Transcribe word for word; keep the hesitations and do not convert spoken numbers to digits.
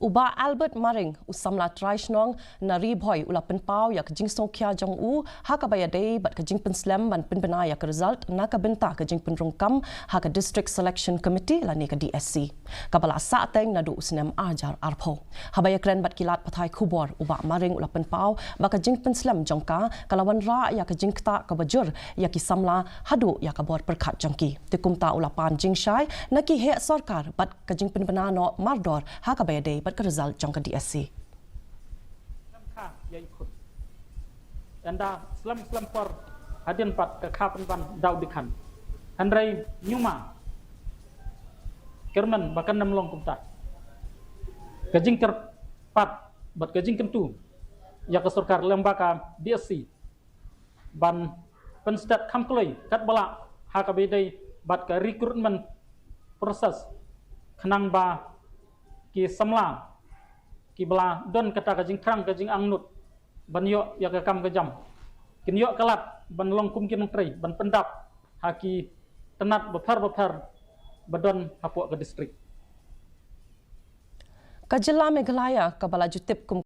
U Bah Albert Maring, u samla trai shnong na Ri Bhoi, u la pynpaw ïa ka jingsngewkhia jong u ha kaba ïadei bad ka jingpynslem ban pynbna ïa ka result na ka bynta ka jingpynrung kam ha ka District Selection Committee lane ka D S C, kaba la sah teng naduh u snem ar hajar arphew. Haba ïakren bad ki lad pathai khubor, u Bah Maring u la pynpaw ba ka jingpynslem jong ka ka la wanrah ïa ka jingktah kaba jur ïa ki samla haduh ïa ka bor pyrkhat jong ki. Te kumta u la pan jingshai na ki heh sorkar bad ka jingpynbna noh mardor ha kaba ïadei bad ka result jong ka D S C. Slem kha ïa i khun. Ynda slem slem por hadien pat ka kha pynban daw dikhan. Hynrei ñiuma kyrmen ba kan ym long kumta. Ka jingkyrpad bad ka jingkyntu ïa ka sorkar lem bad ka D S C ban pynstet kham kloi katba lah ha kaba ïadei bad ka recruitment process, khnang ba ki samla kiba la don kata ka jingthrang ka jingangnud ban ïoh ïa ka kam ka jam kin ïoh ka lad ban long kum ki nongtrei ban pyndap ha ki tnat bapher bapher ba don hapoh ka district. Ka jylla Meghalaya kaba la ju tip kum